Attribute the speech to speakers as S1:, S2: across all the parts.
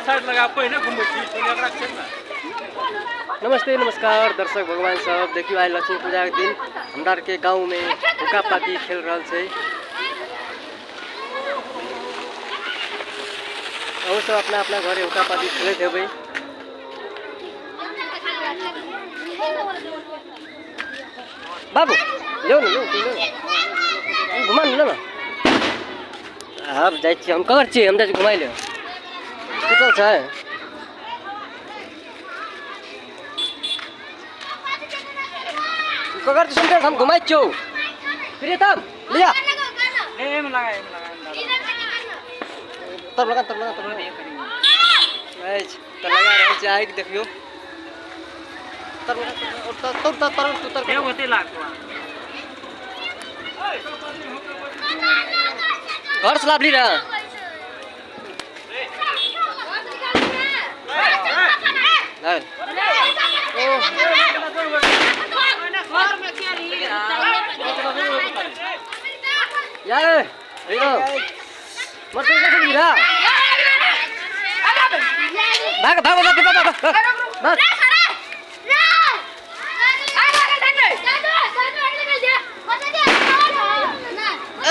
S1: Side लगा पहिने घुमै छी पहिले एकरा छै ने।
S2: नमस्ते नमस्कार दर्शक भगवान सब। देखियो आइ लक्ष्मी पूजा के दिन हमरा आर के गाँव में हुक्का पाती खेल रहल छै। अहूँ सब अपना अपना घरे हुक्का पाती खेलैत हेबै। बाबू ल्याउ न ल्याउ ल्याउ घुमा न न आब जाइ छी हम ककर छियै, हम जाइ छी घुमाइ ले। सुतल छै ककर सुनते हम घुमाइ छियौ। प्रीतम लिया
S1: एम लगा एम लगा
S2: तब लगा तब लगा तब लगा अछि तऽ लगा रहल छै आगि। देखियौ तर तर तर तर तर
S1: होते लागतो
S2: घर से लाभ ली रहा। यार भाग भाग भाग भाग भाग भाग।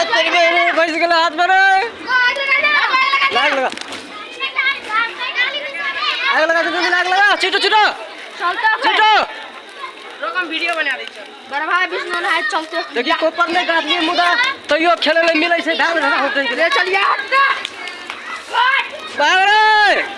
S2: तेरी बहन बैस गेल हाथ में रे। लाग लगा आग लगा जल्दी लाग लगा छिटो छिटो छिटो।
S3: रकम वीडियो बना दै छ बड़ भाई विष्णु नहाय चलते।
S2: देखिए कोपर नै गाड़लियै मुदा तैयो खेलै ले मिलै छै। भाग भाग होतै
S3: ले चलिए
S2: भाग रे।